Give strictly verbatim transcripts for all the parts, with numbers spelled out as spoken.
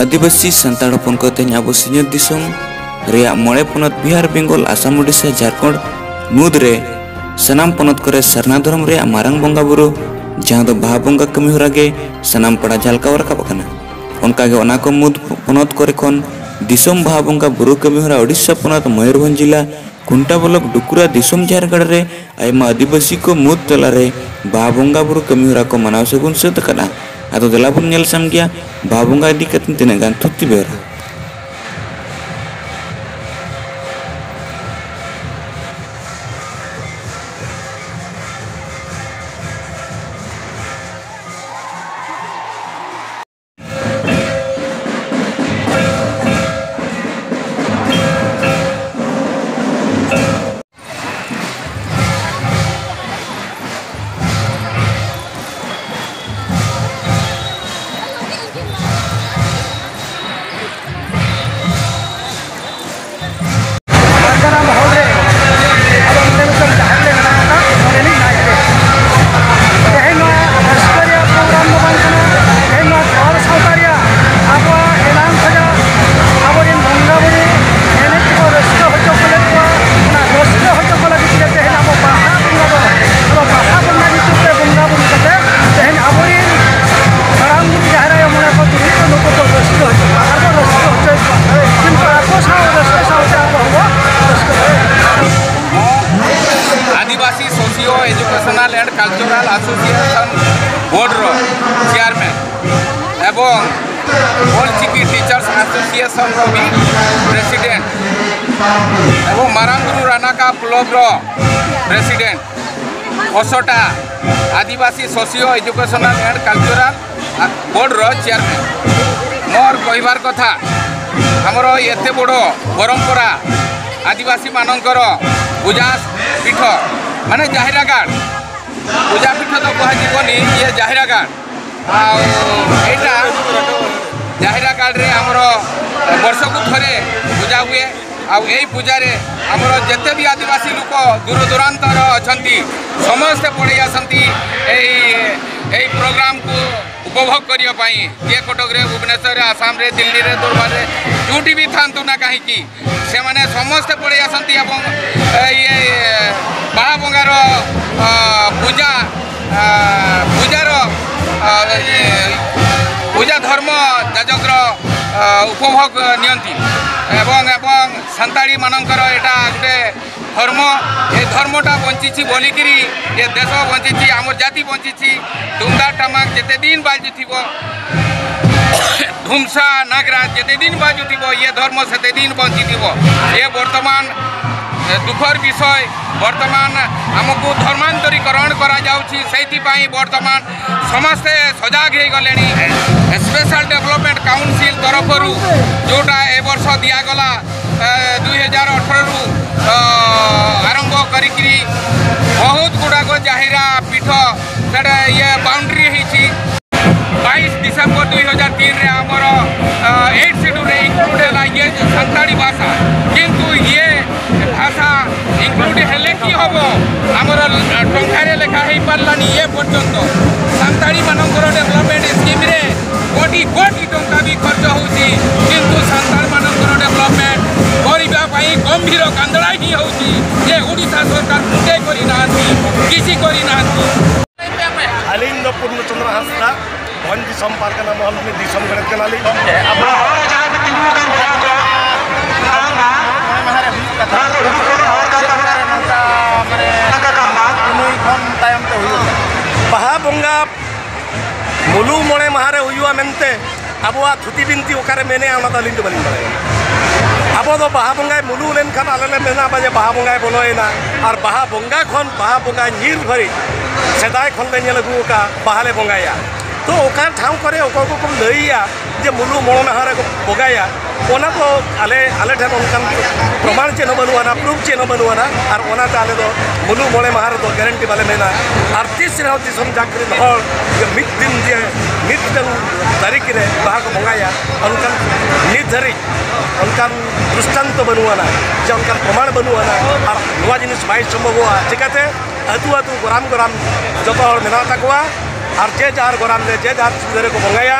ᱟᱹᱫᱤᱵᱟᱹᱥᱤ ᱥᱟᱱᱛᱟᱲ ᱦᱚᱯᱚᱱ ᱠᱚ, ᱛᱮᱦᱮᱧ ᱟᱵᱚ ᱥᱤᱧᱚᱛ ᱫᱤᱥᱚᱢ ᱨᱮᱭᱟᱜ ᱢᱚᱬᱮ ᱯᱚᱱᱚᱛ ᱵᱤᱦᱟᱨ, ᱵᱮᱝᱜᱚᱞ, ᱟᱥᱟᱢ, ᱳᱰᱤᱥᱟ, ᱡᱷᱟᱲᱠᱷᱚᱸᱰ ᱢᱩᱫᱽ ᱨᱮ ᱥᱟᱱᱟᱢ ᱯᱚᱱᱚᱛ ᱠᱚᱨᱮ ᱥᱟᱨᱱᱟ ᱫᱷᱚᱨᱚᱢ ᱨᱮᱭᱟᱜ ᱢᱟᱨᱟᱝ ᱵᱚᱸᱜᱟ ᱵᱩᱨᱩ, ᱡᱟᱦᱟᱸ ᱫᱚ ᱵᱟᱦᱟ ᱵᱚᱸᱜᱟ ᱠᱟᱹᱢᱤ ᱦᱚᱨᱟ ᱜᱮ ᱥᱟᱱᱟᱢ ᱯᱟᱲᱟ ᱡᱷᱟᱞᱠᱟᱣ ᱨᱟᱠᱟᱵ ᱟᱠᱟᱱᱟ᱾ ᱚᱱᱠᱟᱜᱮ ᱚᱱᱟ ᱠᱚ ᱢᱩᱫᱽ ᱯᱚᱱᱚᱛ ᱠᱚᱨᱮ ᱠᱷᱚᱱ ᱫᱤᱥᱚᱢ ᱵᱟᱦᱟ ᱵᱚᱸᱜᱟ ᱵᱩᱨᱩ ᱠᱟᱹᱢᱤ ᱦᱚᱨᱟ ᱳᱰᱤᱥᱟ ᱯᱚᱱᱚᱛ ᱢᱚᱭᱩᱨᱵᱷᱚᱸᱡᱽ ᱡᱤᱞᱟ ᱠᱷᱩᱱᱴᱟ ᱵᱞᱚᱠ ᱰᱩᱠᱨᱟ ᱫᱤᱥᱚᱢ ᱡᱟᱦᱮᱨ ᱜᱟᱲ ᱨᱮ ᱟᱭᱢᱟ ᱟᱹᱫᱤᱵᱟᱹᱥᱤ ᱠᱚ ᱢᱩᱫᱽ ᱛᱟᱞᱟᱨᱮ ᱵᱟᱦᱟ ᱵᱚᱸᱜᱟ ᱵᱩᱨᱩ ᱠᱟᱹᱢᱤ ᱦᱚᱨᱟ ᱠᱚ ᱢᱟᱱᱟᱣ ᱥᱟᱹᱜᱩᱱ ᱥᱟᱹᱛ ᱟᱠᱟᱫᱼᱟ᱾ ᱟᱫᱚ ᱫᱮᱞᱟ ᱵᱚᱱ ᱧᱮᱞ ᱥᱟᱢ ᱜᱮᱭᱟ ᱵᱟᱦᱟ ᱵᱚᱸᱜᱟ ᱤᱫᱤ ᱠᱟᱛᱮ ᱛᱤᱱᱟᱹᱜ ᱜᱟᱱ ᱛᱷᱩᱛᱤ ᱵᱮᱣᱨᱟ᱾ ᱯᱟᱨᱜᱟᱱᱟ ᱢᱚᱦᱚᱞ ᱨᱮ ᱟᱵᱚ ᱢᱤᱫᱴᱮᱱ ᱢᱤᱫᱴᱮᱱ ᱡᱟᱦᱮᱨ ᱞᱮ ᱵᱮᱱᱟᱣ ᱟᱠᱟᱫ, ᱚᱸᱰᱮᱱᱤᱡ ᱱᱟᱭᱠᱮ᱾ ᱛᱮᱦᱮᱧ ᱱᱚᱣᱟ ᱨᱟᱹᱥᱠᱟᱹ ᱨᱮᱭᱟᱜ program ᱫᱚ ᱵᱟᱝ ᱠᱟᱱᱟ᱾ ᱛᱮᱦᱮᱧ ᱱᱚᱣᱟ ᱠᱷᱮᱨᱣᱟᱲ ᱥᱟᱶᱛᱟ ᱨᱮᱭᱟᱜ ᱟᱵᱚᱣᱟᱜ ᱮᱱᱟᱝ ᱠᱷᱚᱱᱟᱜ ᱟᱵᱚᱨᱮᱱ ᱵᱚᱸᱜᱟ ᱵᱩᱨᱩ ᱮᱱᱮᱡ ᱠᱚ ᱨᱟᱹᱥᱠᱟᱹ ᱦᱚᱪᱚ ᱠᱚ ᱞᱮᱫ ᱠᱚᱣᱟ᱾ ᱚᱱᱟ ᱨᱟᱹᱥᱠᱟᱹ ᱦᱚᱪᱚ ᱠᱚ ᱞᱟᱹᱜᱤᱫ ᱛᱮ ᱛᱮᱦᱮᱧ ᱟᱵᱚ ᱵᱟᱦᱟ ᱵᱚᱸᱜᱟ ᱫᱚ, ᱟᱵᱚ ᱵᱟᱦᱟ ᱵᱚᱸᱜᱟ ᱧᱩᱛᱩᱢ ᱛᱮ ᱵᱚᱸᱜᱟ ᱵᱩᱨᱩ ᱠᱟᱛᱮ ᱛᱮᱦᱮᱧ ᱟᱵᱚᱨᱮᱱ ᱢᱟᱨᱟᱝ ᱵᱩᱨᱩ, ᱡᱟᱦᱮᱨ ᱟᱭᱳ, ᱢᱚᱬᱮ ᱠᱚ ᱛᱩᱨᱩᱭ ᱠᱚ ᱱᱩᱠᱩ ᱠᱚ ᱨᱟᱹᱥᱠᱟᱹ ᱦᱚᱪᱚ ᱠᱚᱣᱟ, ᱟᱨ ᱵᱚ ᱨᱟᱹᱥᱠᱟᱹ ᱦᱚᱪᱚᱭᱮᱫ ᱠᱚᱣᱟ᱾ ᱠᱤᱱᱛᱩ ᱟᱠᱚ ᱥᱟᱶ ᱨᱟᱹᱥᱠᱟᱹ ᱥᱟᱶᱛᱮ ᱟᱵᱚ ᱦᱚᱸᱵᱚ ᱨᱟᱹᱥᱠᱟᱹ ᱫᱟᱲᱮᱭᱟᱜᱼᱟ᱾ Adivasi socio educational and cultural association board ᱨᱚ ᱪᱮᱭᱟᱨᱢᱮᱱ ᱮᱵᱚᱝ ᱚᱞ ᱪᱤᱠᱤ ᱴᱤᱪᱟᱨᱥ ᱟᱥᱳᱥᱤᱭᱮᱥᱚᱱ ᱨᱚ ᱵᱤ ᱯᱨᱮᱥᱤᱰᱮᱱᱴ ᱮᱵᱚᱝ ᱢᱟᱨᱟᱝ ᱵᱩᱨᱩ ᱨᱟᱱᱟᱠᱟ ᱠᱞᱚᱵ ᱨᱚ ᱯᱨᱮᱥᱤᱰᱮᱱᱴ ᱚᱥᱚᱴᱟ Adivasi socio educational and cultural board ᱨᱚ ᱪᱮᱭᱟᱨᱢᱮᱱ᱾ ମୋର କହିବାର କଥା, ଆମର ଏତେ ବଡ଼ ପରମ୍ପରା ଆଦିବାସୀମାନଙ୍କର ପୂଜା ପୀଠ, ମାନେ ଜାହିରାଗାଡ଼, ପୂଜା ପୀଠ ତ କୁହାଯିବନି, ଇଏ ଜାହିରାଗାଡ଼। ଆଉ ଏଇଟା ଜାହିରାଗାଡ଼ରେ ଆମର ବର୍ଷକୁ ଥରେ ପୂଜା ହୁଏ। ଆଉ ଏଇ ପୂଜାରେ ଆମର ଯେତେ ବି ଆଦିବାସୀ ଲୋକ ଦୂର ଦୂରାନ୍ତର ଅଛନ୍ତି, ସମସ୍ତେ ପଳେଇ ଆସନ୍ତି ଏଇ, ଏଇ ପ୍ରୋଗ୍ରାମକୁ ଉପଭୋଗ କରିବା ପାଇଁ, କିଏ କଟକରେ, ଭୁବନେଶ୍ୱରରେ, ଆସାମରେ, ଦିଲ୍ଲୀରେ, ଦରବାରରେ, ଯେଉଁଠି ବି ଥାଆନ୍ତୁ ନା କାହିଁକି, ସେମାନେ ସମସ୍ତେ ପଳେଇ ଆସନ୍ତି ଏବଂ, ଏ, ଇଏ, ବାହା ବଙ୍ଗାର, ଅ, ପୂଜା, ଅ, ପୂଜାର, ଅ, ଇଏ, ପୂଜା ଧର୍ମ ଯାଜକର, ଅ, ଉପଭୋଗ ନିଅନ୍ତି। ଏବଂ, ଏବଂ ସାନ୍ତାଳୀମାନଙ୍କର ଏଇଟା ଗୋଟେ ଧର୍ମ। ଏ ଧର୍ମଟା ବଞ୍ଚିଛି ବୋଲିକିରି ଏ ଦେଶ ବଞ୍ଚିଛି, ଆମର ଜାତି ବଞ୍ଚିଛି। ତୁମଦାର ଟାମାକ ଯେତେ ଦିନ ବାଜୁଥିବ, ଧୁମସା ନାଗରାଜ ଯେତେ ଦିନ ବାଜୁଥିବ, ଇଏ ଧର୍ମ ସେତେ ଦିନ ବଞ୍ଚିଥିବ। ଏ ବର୍ତ୍ତମାନ, ଏ, ଦୁଃଖର ବିଷୟ। ବର୍ତ୍ତମାନ ଆମକୁ ଧର୍ମାନ୍ତରୀକରଣ କରାଯାଉଛି। ସେଇଥିପାଇଁ ବର୍ତ୍ତମାନ ସମସ୍ତେ ସଜାଗ ହେଇଗଲେଣି। ସ୍ପେଶାଲ ଡେଭଲପମେଣ୍ଟ କାଉନସିଲ ତରଫରୁ ଯେଉଁଟା ଏ ବର୍ଷ ଦିଆଗଲା, ଏ, ଦୁଇ ହଜାର ଅଠରରୁ, ଅ, ଆରମ୍ଭ କରିକିରି ବହୁତ ଗୁଡ଼ାକ ଜାହିରା ପୀଠ ସେଟା ଇଏ ବାଉଣ୍ଡରୀ ହେଇଛି। ବାଇଶ ଡିସେମ୍ବର ଦୁଇ ହଜାର ତିନିରେ ଆମର, ଅ, ଏଇଟ୍ ସିଡ୍ୟୁଲରେ ଇନକ୍ଲୁଡ ହେଲା ଇଏ ସାନ୍ତାଳୀ ଭାଷା। କିନ୍ତୁ ଇଏ ଭାଷା ଇନକ୍ଲୁଡ ହେଲେ କି ହବ? ଆମର ଟଙ୍କାରେ ଲେଖା ହେଇପାରିଲାନି ଏ ପର୍ଯ୍ୟନ୍ତ। ସାନ୍ତାଳୀମାନଙ୍କର ଡେଭଲପମେଣ୍ଟ ସ୍କିମ୍ରେ କୋଟି କୋଟି ଟଙ୍କା ବି ଖର୍ଚ୍ଚ ହଉଛି, କିନ୍ତୁ ସାନ୍ତାଳମାନଙ୍କର ଡେଭଲପମେଣ୍ଟ କରିବା ପାଇଁ ଗମ୍ଭୀର କାନ୍ଦଳା ହିଁ ହଉଛି ଯେ ଓଡ଼ିଶା ସରକାର ମୁଣ୍ଡେ କରିନାହାନ୍ତି, କିଛି କରିନାହାନ୍ତି। ᱟᱹᱞᱤᱧ ᱫᱚ ᱯᱩᱨᱱᱚ ᱪᱚᱸᱫᱽᱨᱚ ᱦᱟᱸᱥᱫᱟ, ᱵᱷᱚᱸᱡᱽ ᱫᱤᱥᱚᱢ ᱯᱟᱨᱜᱟᱱᱟ ᱢᱚᱦᱚᱞ ᱨᱤᱱᱤᱡ ᱫᱤᱥᱚᱢ ᱜᱚᱰᱮᱛ ᱠᱟᱱᱟᱞᱤᱧ᱾ ᱟᱵᱚ ᱢᱚᱬᱮ ᱢᱟᱦᱟ ᱨᱮ ᱦᱩᱭᱩᱜ ᱠᱟᱛᱷᱟ, ᱱᱚᱝᱠᱟ ᱢᱟᱱᱮ ᱯᱩᱱᱟᱹᱭ ᱠᱷᱚᱱ ᱛᱟᱭᱚᱢ ᱛᱮ ᱦᱩᱭᱩᱜ ᱠᱟᱱᱟ᱾ ᱵᱟᱦᱟ ᱵᱚᱸᱜᱟ ᱢᱩᱞᱩ ᱢᱚᱬᱮ ᱢᱟᱦᱟ ᱨᱮ ᱦᱩᱭᱩᱜᱼᱟ ᱢᱮᱱᱛᱮ ᱟᱵᱚᱣᱟᱜ ᱛᱷᱩᱛᱤ ᱵᱤᱱᱛᱤ ᱚᱠᱟᱨᱮ ᱢᱮᱱᱮᱜᱼᱟ, ᱚᱱᱟ ᱫᱚ ᱟᱹᱞᱤᱧ ᱫᱚ ᱵᱟᱹᱞᱤᱧ ᱵᱟᱲᱟᱭᱟ᱾ ᱟᱵᱚ ᱫᱚ ᱵᱟᱦᱟ ᱵᱚᱸᱜᱟᱭ ᱢᱩᱞᱩ ᱞᱮᱱᱠᱷᱟᱱ ᱟᱞᱮ ᱞᱮ ᱢᱮᱱᱟ ᱵᱟᱡᱮ ᱵᱟᱦᱟ ᱵᱚᱸᱜᱟᱭ ᱵᱚᱞᱚᱭᱮᱱᱟ, ᱟᱨ ᱵᱟᱦᱟ ᱵᱚᱸᱜᱟ ᱠᱷᱚᱱ ᱵᱟᱦᱟ ᱵᱚᱸᱜᱟ ᱧᱤᱨ ᱫᱷᱟᱹᱨᱤᱡ ᱥᱮᱫᱟᱭ ᱠᱷᱚᱱ ᱞᱮ ᱧᱮᱞ ᱟᱹᱜᱩ ᱟᱠᱟᱫ ᱵᱟᱦᱟ ᱞᱮ ᱵᱚᱸᱜᱟᱭᱟ᱾ ᱛᱚ ᱚᱠᱟ ᱴᱷᱟᱶ ᱠᱚᱨᱮ ᱚᱠᱚᱭ ᱠᱚᱠᱚ ᱞᱟᱹᱭᱟ ᱡᱮ ᱢᱩᱞᱩ ᱢᱚᱬᱮ ᱢᱟᱦᱟ ᱨᱮᱠᱚ ᱵᱚᱸᱜᱟᱭᱟ, ᱚᱱᱟ ᱫᱚ ᱟᱞᱮ, ᱟᱞᱮ ᱴᱷᱮᱱ ᱚᱱᱠᱟᱱ ᱯᱨᱚᱢᱟᱬ ᱪᱮᱫ ᱦᱚᱸ ᱵᱟᱹᱱᱩᱜ ᱟᱱᱟ, ᱯᱨᱩᱯᱷ ᱪᱮᱫ ᱦᱚᱸ ᱵᱟᱹᱱᱩᱜ ᱟᱱᱟ᱾ ᱟᱨ ᱚᱱᱟᱛᱮ ᱟᱞᱮ ᱫᱚ ᱢᱩᱞᱩ ᱢᱚᱬᱮ ᱢᱟᱦᱟ ᱨᱮᱫᱚ ᱜᱮᱨᱮᱱᱴᱤ ᱵᱟᱞᱮ ᱢᱮᱱᱟ᱾ ᱟᱨ ᱛᱤᱥ ᱨᱮᱦᱚᱸ ᱫᱤᱥᱚᱢ ᱡᱟᱠ ᱨᱮᱱ ᱦᱚᱲ ᱡᱮ ᱢᱤᱫ ᱫᱤᱱ ᱡᱮ ᱢᱤᱫᱴᱟᱝ ᱛᱟᱹᱨᱤᱠᱷ ᱨᱮ ᱵᱟᱦᱟ ᱠᱚ ᱵᱚᱸᱜᱟᱭᱟ, ᱚᱱᱠᱟᱱ ᱱᱤᱛ ᱫᱷᱟᱹᱨᱤᱡ ᱚᱱᱠᱟᱱ ᱫᱨᱤᱥᱴᱟᱱᱛᱚ ᱵᱟᱹᱱᱩᱜ ᱟᱱᱟ, ᱡᱮ ᱚᱱᱠᱟᱱ ᱯᱨᱚᱢᱟᱬ ᱵᱟᱹᱱᱩᱜ ᱟᱱᱟ᱾ ᱟᱨ ᱱᱚᱣᱟ ᱡᱤᱱᱤᱥ ᱵᱟᱭ ᱥᱚᱢᱵᱷᱚᱵᱚᱜᱼᱟ᱾ ᱪᱤᱠᱟᱹᱛᱮ? ᱟᱹᱛᱩ ᱟᱹᱛᱩ ᱜᱚᱨᱟᱢ ᱜᱚᱨᱟᱢ ᱡᱚᱛᱚ ᱦᱚᱲ ᱢᱮᱱᱟᱜ ᱛᱟᱠᱚᱣᱟ᱾ ᱟᱨ ᱡᱮ ᱡᱟᱦᱟᱨ ᱜᱚᱨᱟᱢ ᱨᱮ ᱡᱮ ᱡᱟᱦᱟᱨ ᱥᱩᱵᱤᱫᱷᱟ ᱨᱮᱠᱚ ᱵᱚᱸᱜᱟᱭᱟ᱾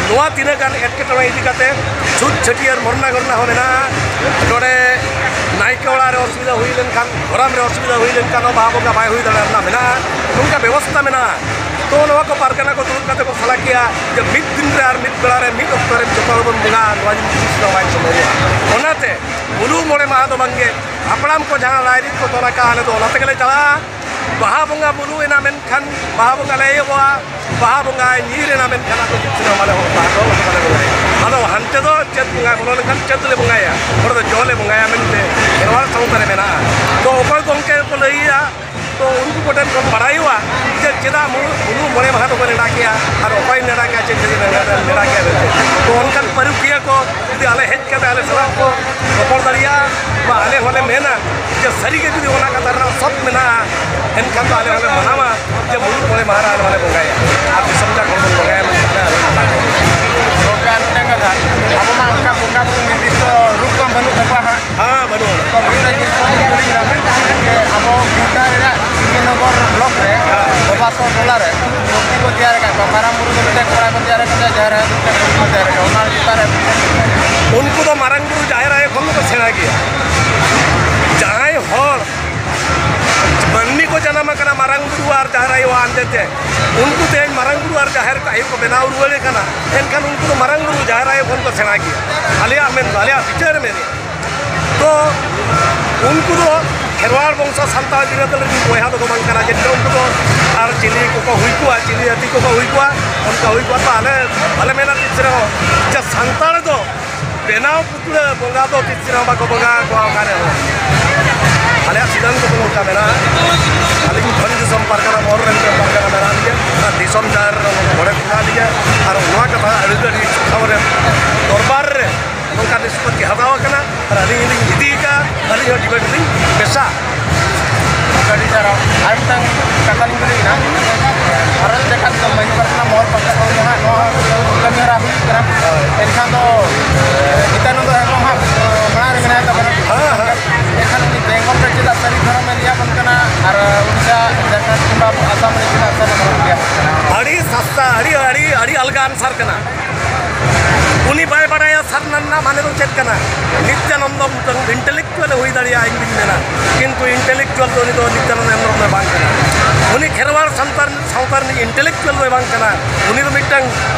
ᱱᱚᱣᱟ ᱛᱤᱱᱟᱹᱜ ᱜᱟᱱ ᱮᱴᱠᱮᱴᱚᱬᱮ ᱤᱫᱤ ᱠᱟᱛᱮ ᱪᱷᱩᱛ ᱪᱷᱟᱹᱴᱭᱟᱹᱨ ᱢᱚᱨᱱᱟ ᱜᱚᱨᱱᱟ ᱦᱚᱸ ᱢᱮᱱᱟᱜᱼᱟ᱾ ᱱᱚᱰᱮ ᱱᱟᱭᱠᱮ ᱚᱲᱟᱜ ᱨᱮ ᱚᱥᱩᱵᱤᱫᱷᱟ ᱦᱩᱭ ᱞᱮᱱᱠᱷᱟᱱ, ᱜᱚᱨᱟᱢ ᱨᱮ ᱚᱥᱩᱵᱤᱫᱷᱟ ᱦᱩᱭ ᱞᱮᱱᱠᱷᱟᱱ ᱦᱚᱸ ᱵᱟᱦᱟ ᱵᱚᱸᱜᱟ ᱵᱟᱭ ᱦᱩᱭ ᱫᱟᱲᱮᱭᱟᱜ ᱨᱮᱱᱟᱜ ᱢᱮᱱᱟᱜᱼᱟ, ᱱᱚᱝᱠᱟ ᱵᱮᱵᱚᱥᱛᱷᱟ ᱢᱮᱱᱟᱜᱼᱟ᱾ ᱛᱚ ᱱᱚᱣᱟ ᱠᱚ ᱯᱟᱨᱜᱟᱱᱟ ᱠᱚ ᱫᱩᱲᱩᱵ ᱠᱟᱛᱮ ᱠᱚ ᱥᱟᱞᱟ ᱠᱮᱜᱼᱟ ᱡᱮ ᱢᱤᱫ ᱫᱤᱱ ᱨᱮ ᱟᱨ ᱢᱤᱫ ᱵᱮᱲᱟ ᱨᱮ ᱢᱤᱫ ᱚᱠᱛᱚ ᱨᱮ ᱡᱚᱛᱚ ᱦᱚᱲ ᱵᱚᱱ ᱵᱚᱸᱜᱟᱜᱼᱟ, ᱱᱚᱣᱟ ᱡᱤᱱᱤᱥ ᱫᱚ ᱵᱟᱭ ᱥᱚᱢᱵᱷᱚᱵᱚᱜᱼᱟ᱾ ᱚᱱᱟᱛᱮ ᱢᱩᱞᱩᱜ ᱢᱚᱬᱮ ᱢᱟᱦᱟ ᱫᱚ ᱵᱟᱝᱜᱮ, ᱦᱟᱯᱲᱟᱢ ᱠᱚ ᱡᱟᱦᱟᱸ ᱨᱟᱭᱨᱤᱛ ᱠᱚ ᱛᱚᱞ ᱟᱠᱟᱫᱼᱟ, ᱟᱞᱮ ᱫᱚ ᱚᱱᱟ ᱛᱮᱜᱮᱞᱮ ᱪᱟᱞᱟᱜᱼᱟ᱾ ᱵᱟᱦᱟ ᱵᱚᱸᱜᱟ ᱢᱩᱞᱩᱜ ᱮᱱᱟ ᱢᱮᱱᱠᱷᱟᱱ ᱵᱟᱦᱟ ᱵᱚᱸᱜᱟ ᱞᱮ ᱮᱦᱚᱵᱚᱜᱼᱟ, ᱵᱟᱦᱟ ᱵᱚᱸᱜᱟᱭ ᱧᱤᱨ ᱮᱱᱟ ᱢᱮᱱᱠᱷᱟᱱ ᱟᱫᱚ ᱪᱮᱫ ᱥᱮᱨᱮᱧ ᱵᱟᱞᱮ ᱦᱚᱨᱚᱜᱟ, ᱟᱫᱚ ᱵᱟᱞᱮ ᱵᱚᱸᱜᱟᱭᱟ᱾ ᱟᱫᱚ ᱦᱟᱱᱛᱮ ᱫᱚ ᱪᱮᱫ ᱵᱚᱸᱜᱟ ᱵᱚᱞᱚ ᱞᱮᱱᱠᱷᱟᱱ ᱪᱮᱫ ᱞᱮ ᱵᱚᱸᱜᱟᱭᱟ? ᱚᱸᱰᱮ ᱫᱚ ᱡᱚ ᱞᱮ ᱵᱚᱸᱜᱟᱭᱟ ᱢᱮᱱᱛᱮ ᱠᱷᱮᱨᱣᱟᱲ ᱥᱟᱶᱛᱟ ᱨᱮ ᱢᱮᱱᱟᱜᱼᱟ᱾ ᱛᱚ ᱚᱠᱚᱭ ᱜᱚᱢᱠᱮ ᱠᱚ ᱞᱟᱹᱭᱮᱜᱼᱟ, ᱛᱚ ᱩᱱᱠᱩ ᱠᱚᱴᱷᱮᱱ ᱠᱷᱚᱱ ᱵᱟᱲᱟᱭᱚᱜᱼᱟ ᱡᱮ ᱪᱮᱫᱟᱜ ᱢᱩᱞᱩᱜ, ᱢᱩᱞᱩᱜ ᱢᱚᱬᱮ ᱢᱟᱦᱟ ᱫᱚᱠᱚ ᱱᱮᱰᱟ ᱠᱮᱜᱼᱟ ᱟᱨ ᱚᱠᱚᱭ ᱱᱮᱰᱟ ᱠᱮᱜᱼᱟ, ᱪᱮᱫ ᱪᱮᱫ ᱱᱮᱰᱟ ᱠᱮᱜᱼᱟ ᱢᱮᱱᱛᱮ᱾ ᱛᱚ ᱚᱱᱠᱟᱱ ᱯᱟᱹᱨᱩᱠᱷᱤᱭᱟᱹ ᱠᱚ ᱡᱩᱫᱤ ᱟᱞᱮ ᱦᱮᱡ ᱠᱟᱛᱮ ᱟᱞᱮ ᱥᱟᱞᱟᱜ ᱠᱚ ᱨᱚᱯᱚᱲ ᱫᱟᱲᱮᱭᱟᱜᱼᱟ, ᱵᱟ ᱟᱞᱮ ᱦᱚᱸᱞᱮ ᱢᱮᱱᱟ ᱡᱮ ᱥᱟᱹᱨᱤᱜᱮ ᱡᱩᱫᱤ ᱚᱱᱟ ᱠᱟᱛᱷᱟ ᱨᱮᱱᱟᱜ ᱥᱚᱛ ᱢᱮᱱᱟᱜᱼᱟ, ᱮᱱᱠᱷᱟᱱ ᱫᱚ ᱟᱞᱮ ᱦᱚᱸᱞᱮ ᱢᱟᱱᱟᱣᱟ ᱡᱮ ᱢᱩᱞᱩᱜ ᱢᱚᱬᱮ ᱢᱟᱦᱟ ᱨᱮ ᱟᱞᱮ ᱦᱚᱸᱞᱮ ᱵᱚᱸᱜᱟᱭᱟ ᱟᱨ ᱫᱤᱥᱚᱢ ᱡᱟᱠ ᱦᱚᱲ ᱵᱚᱱ ᱵᱚᱸᱜᱟᱭᱟ ᱢᱮᱱᱛᱮ ᱟᱞᱮ ᱦᱚᱸᱞᱮ ᱢᱟᱱᱟᱣᱟ᱾ ᱜᱚᱢᱠᱮ, ᱟᱨ ᱢᱤᱫᱴᱟᱝ ᱠᱟᱛᱷᱟ, ᱟᱵᱚ ᱢᱟ ᱚᱱᱠᱟ ᱵᱚᱸᱜᱟ ᱵᱩᱨᱩ ᱱᱤᱨᱫᱤᱥᱴᱚ ᱨᱩᱯ ᱢᱟ ᱵᱟᱹᱱᱩᱜ ᱛᱟᱠᱚᱣᱟ ᱦᱟᱸᱜ᱾ ᱦᱮᱸ, ᱵᱟᱹᱱᱩᱜᱼᱟ᱾ ᱛᱚ, ᱢᱤᱫ ᱨᱮ ᱡᱤᱱᱤᱥ ᱠᱚ ᱠᱩᱞᱤ ᱠᱟᱱᱟ, ᱡᱮ ᱟᱵᱚ ᱠᱷᱩᱱᱴᱟ ᱨᱮᱱᱟᱜ ᱥᱤᱝᱜᱤᱱᱚᱜᱚᱨ ᱵᱞᱚᱠ ᱨᱮ ᱵᱟᱵᱟ ᱥᱚ ᱴᱚᱞᱟ ᱨᱮ ᱢᱩᱨᱛᱤ ᱠᱚ ᱛᱮᱭᱟᱨ ᱟᱠᱟᱫ ᱠᱚᱣᱟ, ᱢᱟᱨᱟᱝ ᱵᱩᱨᱩ ᱫᱚ ᱢᱤᱫᱴᱮᱱ ᱠᱚᱲᱟ ᱠᱚ ᱛᱮᱭᱟᱨ ᱟᱠᱟᱫᱟ, ᱡᱟᱦᱮᱨ ᱟᱭᱳ ᱫᱚ ᱢᱤᱫᱴᱮᱱ ᱠᱩᱲᱤ ᱠᱚ ᱛᱮᱭᱟᱨ ᱟᱠᱟᱫᱟ, ᱚᱱᱟ ᱪᱮᱛᱟᱱ ᱨᱮ ᱩᱱᱠᱩ ᱫᱚ ᱢᱟᱨᱟᱝ ᱵᱩᱨᱩ ᱡᱟᱦᱮᱨ ᱟᱭᱳ ᱠᱷᱚᱱ ᱫᱚᱠᱚ ᱥᱮᱬᱟ ᱜᱮᱭᱟ᱾ ᱡᱟᱦᱟᱸᱭ ᱦᱚᱲ ᱢᱟᱹᱱᱢᱤ ᱠᱚ ᱡᱟᱱᱟᱢ ᱟᱠᱟᱱᱟ ᱢᱟᱨᱟᱝ ᱵᱩᱨᱩ ᱟᱨ ᱡᱟᱦᱮᱨ ᱟᱭᱳ ᱟᱱᱫᱮ ᱛᱮ, ᱩᱱᱠᱩ ᱛᱮᱦᱮᱧ ᱢᱟᱨᱟᱝ ᱵᱩᱨᱩ ᱟᱨ ᱡᱟᱦᱮᱨ ᱟᱭᱳ ᱠᱚ ᱵᱮᱱᱟᱣ ᱨᱩᱣᱟᱹᱲᱮ ᱠᱟᱱᱟ, ᱮᱱᱠᱷᱟᱱ ᱩᱱᱠᱩ ᱫᱚ ᱢᱟᱨᱟᱝ ᱵᱩᱨᱩ ᱡᱟᱦᱮᱨ ᱟᱭᱳ ᱠᱷᱚᱱ ᱠᱚ ᱥᱮᱬᱟ ᱜᱮᱭᱟ᱾ ᱟᱞᱮᱭᱟᱜ ᱢᱮᱱ ᱫᱚ, ᱟᱞᱮᱭᱟᱜ ᱵᱤᱪᱟᱹᱨ ᱢᱮᱱᱮᱫᱼᱟ᱾ ᱛᱚ ᱩᱱᱠᱩ ᱫᱚ ᱠᱷᱮᱨᱣᱟᱲ ᱵᱚᱝᱥᱚ ᱥᱟᱱᱛᱟᱲ ᱵᱤᱨᱟᱹᱫᱟᱞᱤ ᱨᱤᱱ ᱵᱚᱭᱦᱟ ᱫᱚᱠᱚ ᱵᱟᱝ ᱠᱟᱱᱟ, ᱡᱮ ᱩᱱᱠᱩ ᱫᱚ ᱟᱨ ᱪᱤᱞᱤ ᱠᱚᱠᱚ ᱦᱩᱭ ᱠᱚᱜᱼᱟ, ᱪᱤᱞᱤ ᱡᱟᱹᱛᱤ ᱠᱚᱠᱚ ᱦᱩᱭ ᱠᱚᱜᱼᱟ, ᱚᱱᱠᱟ ᱦᱩᱭ ᱠᱚᱜᱼᱟ᱾ ᱛᱚ ᱟᱞᱮ ᱵᱟᱞᱮ ᱢᱮᱱᱟ ᱛᱤᱥ ᱨᱮᱦᱚᱸ ᱡᱮ ᱥᱟᱱᱛᱟᱲ ᱫᱚ ᱵᱮᱱᱟᱣ ᱯᱩᱛᱲᱟᱹ ᱵᱚᱸᱜᱟ ᱫᱚ ᱛᱤᱥ ᱨᱮᱦᱚᱸ ᱵᱟᱠᱚ ᱵᱚᱸᱜᱟ ᱟᱠᱚᱣᱟ ᱚᱠᱟ ᱨᱮᱦᱚᱸ᱾ ᱟᱞᱮᱭᱟᱜ ᱥᱤᱫᱷᱟᱱᱛᱚ ᱫᱚ ᱱᱚᱝᱠᱟ ᱢᱮᱱᱟᱜᱼᱟ, ᱟᱹᱞᱤᱧ ᱵᱷᱚᱸᱡᱽ ᱫᱤᱥᱚᱢ ᱯᱟᱨᱜᱟᱱᱟ ᱢᱚᱦᱚᱞ ᱨᱮᱱ ᱯᱟᱨᱜᱟᱱᱟ ᱢᱮᱱᱟᱜ ᱞᱤᱧᱟ, ᱟᱨ ᱫᱤᱥᱚᱢ ᱡᱟᱦᱮᱨ ᱨᱮ ᱢᱚᱬᱮ ᱠᱚ ᱢᱮᱱᱟᱜ ᱞᱤᱧᱟ, ᱟᱨ ᱱᱚᱣᱟ ᱠᱟᱛᱷᱟ ᱟᱹᱰᱤ ᱟᱹᱰᱤ ᱴᱷᱟᱶ ᱨᱮ ᱫᱚᱨᱵᱟᱨ ᱨᱮ ᱱᱚᱝᱠᱟ ᱱᱤᱥᱯᱚᱛᱤ ᱦᱟᱛᱟᱣ ᱟᱠᱟᱱᱟ, ᱟᱨ ᱟᱹᱞᱤᱧ ᱞᱤᱧ ᱤᱫᱤ ᱟᱠᱟᱫᱼᱟ, ᱟᱹᱞᱤᱧ ᱦᱚᱸ ᱰᱤᱵᱮᱴ ᱨᱮᱞᱤᱧ ᱢᱮᱥᱟᱜᱼᱟ᱾ ᱟᱹᱰᱤ ᱥᱟᱨᱦᱟᱣ᱾ ᱟᱨ ᱢᱤᱫᱴᱟᱝ ᱠᱟᱛᱷᱟ ᱞᱤᱧ ᱠᱩᱞᱤ ᱵᱤᱱᱟ, ᱵᱷᱟᱨᱚᱛ ᱡᱟᱠᱟᱛ ᱫᱚ ᱢᱟᱹᱡᱷᱤ ᱯᱟᱨᱜᱟᱱᱟ ᱢᱚᱦᱚᱞ ᱯᱟᱦᱴᱟ ᱠᱷᱚᱱ ᱫᱚ ᱦᱟᱸᱜ ᱱᱚᱣᱟ ᱠᱟᱹᱢᱤ ᱦᱚᱨᱟ ᱦᱩᱭᱩᱜ ᱠᱟᱱᱟ, ᱮᱱᱠᱷᱟᱱ ᱫᱚ ᱱᱤᱛᱭᱟᱱᱚᱱᱫᱚ ᱦᱮᱢᱵᱨᱚᱢ ᱦᱟᱸᱜ ᱢᱟᱲᱟᱝ ᱨᱮ ᱢᱮᱱᱟᱭ ᱛᱟᱵᱚᱱᱟ᱾ ᱦᱮᱸ, ᱦᱮᱸ᱾ ᱮᱱᱠᱷᱟᱱ ᱩᱱᱤ ᱵᱮᱝᱜᱚᱞ ᱨᱮ ᱪᱮᱫᱟᱜ ᱥᱟᱹᱨᱤ ᱫᱷᱚᱨᱚᱢᱮ ᱞᱟᱹᱭᱟᱵᱚᱱ ᱠᱟᱱᱟ ᱟᱨ ᱩᱲᱤᱥᱥᱟ, ᱡᱷᱟᱲᱠᱷᱚᱸᱰ ᱠᱤᱝᱵᱟ ᱟᱥᱟᱢ ᱨᱮ ᱪᱮᱫᱟᱜ ᱥᱟᱹᱨᱤ ᱫᱷᱚᱨᱚᱢ ᱞᱟᱹᱭᱟᱵᱚᱱ ᱠᱟᱱᱟ? ᱩᱱᱤ ᱵᱟᱭ ᱵᱟᱲᱟᱭᱟ ᱥᱟᱨᱱᱟ ᱨᱮᱱᱟᱜ ᱢᱟᱱᱮ ᱫᱚ ᱪᱮᱫ ᱠᱟᱱᱟ᱾ ᱱᱤᱛᱭᱟᱱᱚᱱᱫᱚ ᱢᱤᱫᱴᱟᱝ intellectual ᱮ ᱦᱩᱭ ᱫᱟᱲᱮᱭᱟᱜᱼᱟ, ᱤᱧ ᱫᱩᱧ ᱢᱮᱱᱟ, ᱠᱤᱱᱛᱩ intellectual ᱫᱚ ᱩᱱᱤ ᱫᱚ ᱱᱤᱛᱭᱟᱱᱚᱱᱫ ᱦᱮᱢᱵᱨᱚᱢ ᱫᱚ ᱵᱟᱝ ᱠᱟᱱᱟ᱾ ᱩᱱᱤ ᱠᱷᱮᱨᱣᱟᱲ ᱥᱟᱱᱛᱟᱲ ᱥᱟᱶᱛᱟ ᱨᱤᱱᱤᱡ intellectual ᱫᱚᱭ ᱵᱟᱝ ᱠᱟᱱᱟ᱾ ᱩᱱᱤ ᱫᱚ ᱢᱤᱫᱴᱟᱝ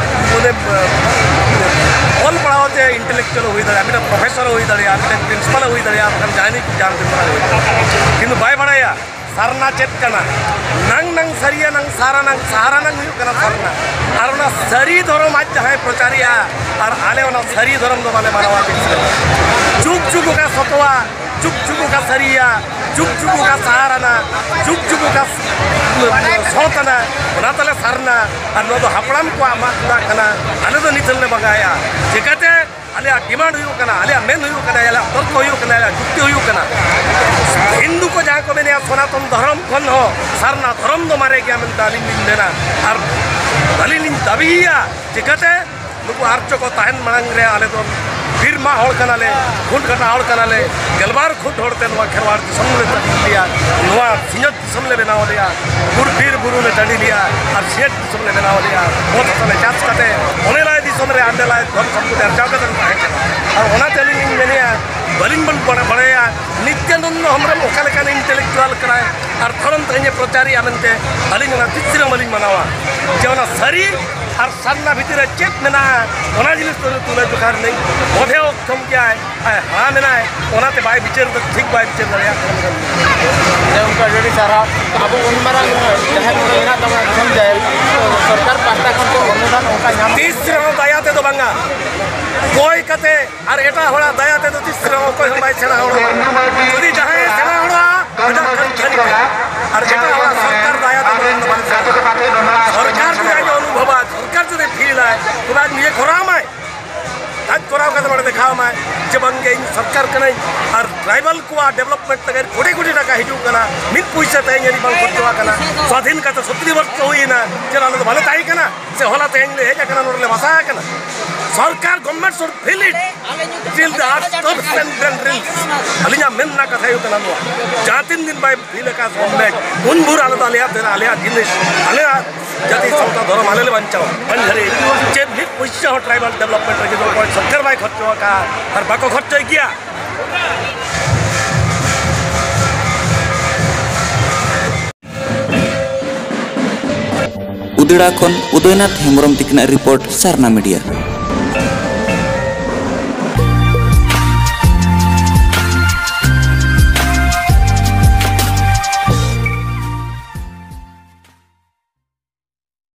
ᱢᱟᱱᱮ ᱚᱞ ᱯᱟᱲᱦᱟᱣ ᱛᱮ intellectual ᱮ ᱦᱩᱭ ᱫᱟᱲᱮᱭᱟᱜᱼᱟ, ᱢᱤᱫᱴᱟᱝ professor ᱮ ᱦᱩᱭ ᱫᱟᱲᱮᱭᱟᱜᱼᱟ, ᱢᱤᱫᱴᱟᱝ principal ᱮ ᱦᱩᱭ ᱫᱟᱲᱮᱭᱟᱜᱼᱟ, ᱢᱤᱫᱴᱟᱝ ᱡᱟᱦᱟᱱᱤᱡ ᱡᱟᱦᱟᱱ principal ᱮ ᱦᱩᱭ ᱫᱟᱲᱮᱭᱟᱜᱼᱟ, ᱠᱤᱱᱛᱩ ᱵᱟᱭ ᱵᱟᱲᱟᱭᱟ ᱥᱟᱨᱱᱟ ᱪᱮᱫ ᱠᱟᱱᱟ᱾ ᱱᱟᱝ ᱱᱟᱝ ᱥᱟᱹᱨᱤᱭᱟ ᱱᱟᱝ ᱥᱟᱨᱟ ᱱᱟᱝ ᱥᱟᱦᱟᱨᱟ ᱱᱟᱝ ᱦᱩᱭᱩᱜ ᱠᱟᱱᱟ ᱥᱟᱨᱱᱟ᱾ ᱟᱨ ᱚᱱᱟ ᱥᱟᱹᱨᱤ ᱫᱷᱚᱨᱚᱢ ᱟᱡ ᱡᱟᱦᱟᱸᱭ ᱯᱨᱚᱪᱟᱨᱮᱜᱼᱟ, ᱟᱨ ᱟᱞᱮ ᱚᱱᱟ ᱥᱟᱹᱨᱤ ᱫᱷᱚᱨᱚᱢ ᱫᱚ ᱵᱟᱞᱮ ᱢᱟᱱᱟᱣᱟ ᱛᱤᱥ ᱨᱮᱦᱚᱸ᱾ ᱡᱩᱜᱽ ᱡᱩᱜᱽ ᱚᱠᱟ ᱥᱚᱛᱚᱣᱟ, ᱡᱩᱜᱽ ᱡᱩᱜᱽ ᱚᱠᱟ ᱥᱟᱹᱨᱤᱭᱟ, ᱡᱩᱜᱽ ᱡᱩᱜᱽ ᱚᱠᱟ ᱥᱟᱦᱟᱨᱟᱱᱟ, ᱡᱩᱜᱽ ᱡᱩᱜᱽ ᱚᱠᱟ ᱥᱚᱛᱟᱱᱟ, ᱚᱱᱟ ᱛᱟᱞᱮ ᱥᱟᱨᱱᱟ᱾ ᱟᱨ ᱱᱚᱣᱟ ᱫᱚ ᱦᱟᱯᱲᱟᱢ ᱠᱚᱣᱟᱜ ᱢᱟᱜ ᱫᱟᱜ ᱠᱟᱱᱟ, ᱟᱞᱮ ᱫᱚ ᱱᱤᱛ ᱦᱚᱸᱞᱮ ᱵᱟᱜᱟᱭᱟ᱾ ᱪᱤᱠᱟᱹᱛᱮ? ᱟᱞᱮᱭᱟᱜ demand ᱦᱩᱭᱩᱜ ᱠᱟᱱᱟ, ᱟᱞᱮᱭᱟᱜ ᱢᱮᱱ ᱦᱩᱭᱩᱜ ᱠᱟᱱᱟ, ᱟᱞᱮᱭᱟᱜ ᱛᱚᱨᱠᱚ ᱦᱩᱭᱩᱜ ᱠᱟᱱᱟ, ᱟᱞᱮᱭᱟᱜ ᱡᱩᱠᱛᱤ ᱦᱩᱭᱩᱜ ᱠᱟᱱᱟ᱾ ᱦᱤᱱᱫᱩ ᱠᱚ ᱡᱟᱦᱟᱸ ᱠᱚ ᱢᱮᱱᱮᱜᱼᱟ, ᱥᱚᱱᱟᱛᱚᱱ ᱫᱷᱚᱨᱚᱢ ᱠᱷᱚᱱ ᱦᱚᱸ ᱥᱟᱨᱱᱟ ᱫᱷᱚᱨᱚᱢ ᱫᱚ ᱢᱟᱨᱮ ᱜᱮᱭᱟ ᱢᱮᱱᱛᱮ ᱟᱹᱞᱤᱧ ᱞᱤᱧ ᱢᱮᱱᱟ᱾ ᱟᱨ ᱟᱹᱞᱤᱧ ᱞᱤᱧ ᱫᱟᱹᱵᱤᱭᱮᱜᱼᱟ, ᱪᱤᱠᱟᱹᱛᱮ ᱱᱩᱠᱩ ᱟᱨᱡᱚ ᱠᱚ ᱛᱟᱦᱮᱱ ᱢᱟᱲᱟᱝ ᱨᱮ ᱟᱞᱮ ᱫᱚ ᱵᱤᱨ ᱢᱟᱜ ᱦᱚᱲ ᱠᱟᱱᱟᱞᱮ, ᱠᱷᱩᱸᱴ ᱠᱟᱴᱟ ᱦᱚᱲ ᱠᱟᱱᱟᱞᱮ, ᱜᱮᱞᱵᱟᱨ ᱠᱷᱩᱸᱴ ᱦᱚᱲᱛᱮ ᱱᱚᱣᱟ ᱠᱷᱮᱨᱣᱟᱲ ᱫᱤᱥᱚᱢ ᱞᱮ ᱛᱟᱹᱜᱤ ᱞᱮᱭᱟ, ᱱᱚᱣᱟ ᱥᱤᱧᱚᱛ ᱫᱤᱥᱚᱢ ᱞᱮ ᱵᱮᱱᱟᱣ ᱞᱮᱭᱟ, ᱵᱩᱨ ᱵᱤᱨ ᱵᱩᱨᱩ ᱞᱮ ᱴᱟᱺᱰᱤ ᱞᱮᱭᱟ, ᱟᱨ ᱥᱤᱧᱚᱛ ᱫᱤᱥᱚᱢ ᱞᱮ ᱵᱮᱱᱟᱣ ᱞᱮᱭᱟ᱾ ᱚᱛ ᱦᱟᱥᱟ ᱞᱮ ᱪᱟᱥ ᱠᱟᱛᱮ ᱚᱸᱰᱮ ᱞᱟᱭ ᱫᱤᱥᱚᱢ ᱨᱮ ᱦᱟᱸᱰᱮ ᱞᱟᱭ ᱫᱷᱚᱱ ᱥᱚᱢᱯᱚᱫ ᱟᱨᱡᱟᱣ ᱠᱟᱛᱮ ᱞᱮ ᱛᱟᱦᱮᱸ ᱠᱟᱱᱟ᱾ ᱟᱨ ᱚᱱᱟᱛᱮ ᱟᱹᱞᱤᱧ ᱞᱤᱧ ᱢᱮᱱᱮᱜᱼᱟ, ᱵᱟᱹᱞᱤᱧ ᱵᱚᱱ ᱵᱟᱲᱟ-, ᱵᱟᱲᱟᱭᱟ ᱱᱤᱛᱭᱟᱱᱚᱱᱫᱚ ᱦᱮᱢᱵᱨᱚᱢ ᱚᱠᱟ ᱞᱮᱠᱟᱱ intellectual ᱠᱟᱱᱟᱭ ᱟᱨ ᱫᱷᱚᱨᱚᱢ ᱛᱮᱦᱮᱧ ᱮ ᱯᱨᱚᱪᱟᱨᱮᱜᱼᱟ ᱢᱮᱱᱛᱮ᱾ ᱟᱹᱞᱤᱧ ᱚᱱᱟ ᱛᱤᱥ ᱨᱮᱦᱚᱸ ᱵᱟᱹᱞᱤᱧ ᱢᱟᱱᱟᱣᱟ᱾ ᱡᱮ ᱚᱱᱟ ᱥᱟᱹᱨᱤ ᱟᱨ ᱥᱟᱨᱱᱟ ᱵᱷᱤᱛᱤᱨ ᱨᱮ ᱪᱮᱫ ᱢᱮᱱᱟᱜᱼᱟ, ᱚᱱᱟ ᱡᱤᱱᱤᱥ ᱫᱚ ᱛᱩᱞᱟᱹ ᱡᱚᱠᱷᱟ ᱨᱤᱱᱤᱡ ᱵᱚᱫᱷᱮ ᱚᱠᱛᱚᱢ ᱜᱮᱭᱟᱭ᱾ ᱟᱡ ᱦᱟᱲᱟᱢ ᱮᱱᱟᱭ, ᱚᱱᱟᱛᱮ ᱵᱟᱭ ᱵᱤᱪᱟᱹᱨ ᱫᱟ, ᱴᱷᱤᱠ ᱵᱟᱭ ᱵᱤᱪᱟᱹᱨ ᱫᱟᱲᱮᱭᱟᱜ ᱠᱟᱱᱟ᱾ ᱦᱮᱸ, ᱜᱚᱢᱠᱮ, ᱟᱹᱰᱤ ᱟᱹᱰᱤ ᱥᱟᱨᱦᱟᱣ᱾ ᱟᱵᱚ ᱩᱱ ᱢᱟᱨᱟᱝ ᱡᱟᱦᱮᱨ ᱠᱚ ᱢᱮᱱᱟᱜ ᱛᱟᱵᱚᱱᱟ, ᱫᱤᱥᱚᱢ ᱡᱟᱦᱮᱨ, ᱥᱚᱨᱠᱟᱨ ᱯᱟᱦᱴᱟ ᱠᱷᱚᱱ ᱠᱚ ᱚᱱᱩᱫᱟᱱ ᱚᱱᱠᱟ ᱧᱟᱢ? ᱛᱤᱥ ᱨᱮᱦᱚᱸ ᱫᱟᱭᱟ ᱛᱮᱫᱚ ᱵᱟᱝᱟ, ᱠᱚᱭ ᱠᱟᱛᱮ ᱟᱨ ᱮᱴᱟᱜ ᱦᱚᱲᱟᱜ ᱫᱟᱭᱟ ᱛᱮᱫᱚ ᱛᱤᱥ ᱨᱮᱦᱚᱸ ᱚᱠᱚᱭ ᱦᱚᱸ ᱵᱟᱭ ᱥᱮᱬᱟ ᱦᱚᱲᱚᱜᱼᱟ᱾ ᱡᱩᱫᱤ ᱡᱟᱦᱟᱸᱭ ᱥᱮᱬᱟ ᱦᱚᱲᱚᱜᱼᱟ, ᱟᱡᱟᱜ ᱠᱟᱹᱢᱤ ᱠᱷᱟᱹᱞᱤ ᱠᱟᱱᱟ᱾ ᱟᱨ ᱮᱴᱟᱜ ᱦᱚᱲᱟᱜ ᱥᱚᱨᱠᱟᱨ ᱫᱟᱭᱟ ᱛᱮᱫᱚ ᱩᱱᱤ ᱫᱚ ᱵᱟᱭ ᱥᱮᱬᱟ ᱦᱚᱲᱚᱜᱼᱟ᱾ ᱥᱚᱨᱠᱟᱨ ᱡᱩᱫᱤ ᱟᱡ ᱚᱱᱩᱵᱷᱚᱵᱟ, ᱥᱚᱨᱠᱟᱨ ᱡᱩᱫᱤ ᱯᱷᱤᱞᱟᱭ, ᱛᱚᱵᱮ ᱟᱡ ᱱᱤᱭᱟᱹ ᱠᱚᱨᱟᱣ ᱢᱟᱭ᱾ ᱟᱡ ᱠᱚᱨᱟᱣ ᱠᱟᱛᱮ ᱱᱚᱰᱮ ᱫᱮᱠᱷᱟᱣ ᱢᱟᱭ ᱡᱮ ᱵᱟᱝ ᱜᱮ ᱤᱧ ᱥᱚᱨᱠᱟᱨ ᱠᱟᱹᱱᱟᱹᱧ ᱟᱨ tribal ᱠᱚᱣᱟᱜ development ᱞᱟᱹᱜᱤᱫ ᱠᱳᱴᱤ ᱠᱳᱴᱤ ᱴᱟᱠᱟ ᱦᱤᱡᱩᱜ ᱠᱟᱱᱟ, ᱢᱤᱫ ᱯᱩᱭᱥᱟᱹ ᱛᱮᱦᱮᱧ ᱟᱹᱰᱤ ᱵᱟᱝ ᱠᱷᱚᱨᱪᱚ ᱟᱠᱟᱱᱟ᱾ ᱥᱟᱫᱷᱤᱱ ᱠᱟᱛᱮ ᱥᱚᱛᱨᱤ ᱵᱚᱨᱥᱚ ᱦᱩᱭᱮᱱᱟ, ᱪᱮᱫ ᱟᱞᱮ ᱫᱚ ᱵᱟᱞᱮ ᱛᱟᱦᱮᱸ ᱠᱟᱱᱟ? ᱥᱮ ᱦᱚᱞᱟ ᱛᱮᱦᱮᱧ ᱞᱮ ᱦᱮᱡ ᱟᱠᱟᱱᱟ, ᱱᱚᱰᱮ ᱞᱮ ᱵᱟᱥᱟ ᱟᱠᱟᱱᱟ? ᱥᱚᱨᱠᱟᱨ, government should fill it till the heart, top and then reels᱾ ᱟᱹᱞᱤᱧᱟᱜ ᱢᱮᱱ ᱨᱮᱱᱟᱜ ᱠᱟᱛᱷᱟ ᱦᱩᱭᱩᱜ ᱠᱟᱱᱟ ᱱᱚᱣᱟ, ᱡᱟᱦᱟᱸ ᱛᱤᱱ ᱫᱤᱱ ᱵᱟᱭ fill ᱟᱠᱟᱫ government, ᱩᱱ ᱵᱷᱳᱨ ᱟᱞᱮ ᱫᱚ ᱟᱞᱮᱭᱟᱜ, ᱟᱞᱮᱭᱟᱜ ᱡᱤᱱᱤᱥ, ᱟᱞᱮᱭᱟᱜ ᱡᱟᱹᱛᱤ ᱥᱟᱶᱛᱟ ᱫᱷᱚᱨᱚᱢ ᱟᱞᱮ ᱞᱮ ᱵᱟᱧᱪᱟᱣᱟ᱾ ᱯᱟᱹᱧᱡᱷᱟᱹᱨᱤ ᱪᱮᱫ ᱢᱤᱫ ᱯᱩᱭᱥᱟᱹ ᱦᱚᱸ ᱴᱨᱟᱭᱵᱟᱞ ᱰᱮᱵᱷᱞᱚᱯᱢᱮᱱᱴ ᱨᱮ ᱡᱮ ᱚᱠᱚᱭ ᱥᱚᱨᱠᱟᱨ ᱵᱟᱭ ᱠᱷᱚᱨᱪᱚ ᱟᱠᱟᱫ ᱟᱨ ᱵᱟᱠᱚ ᱠᱷᱚᱨᱪᱚᱭ ᱜᱮᱭᱟ᱾ ᱩᱫᱽᱲᱟ ᱠᱷᱚᱱ ᱩᱫᱚᱭᱱᱟᱛᱷ ᱦᱮᱢᱵᱨᱚᱢ ᱛᱤᱠᱤᱱᱟᱜ ᱨᱤᱯᱳᱨᱴ, ᱥᱟᱨᱱᱟ ᱢᱤᱰᱤᱭᱟ᱾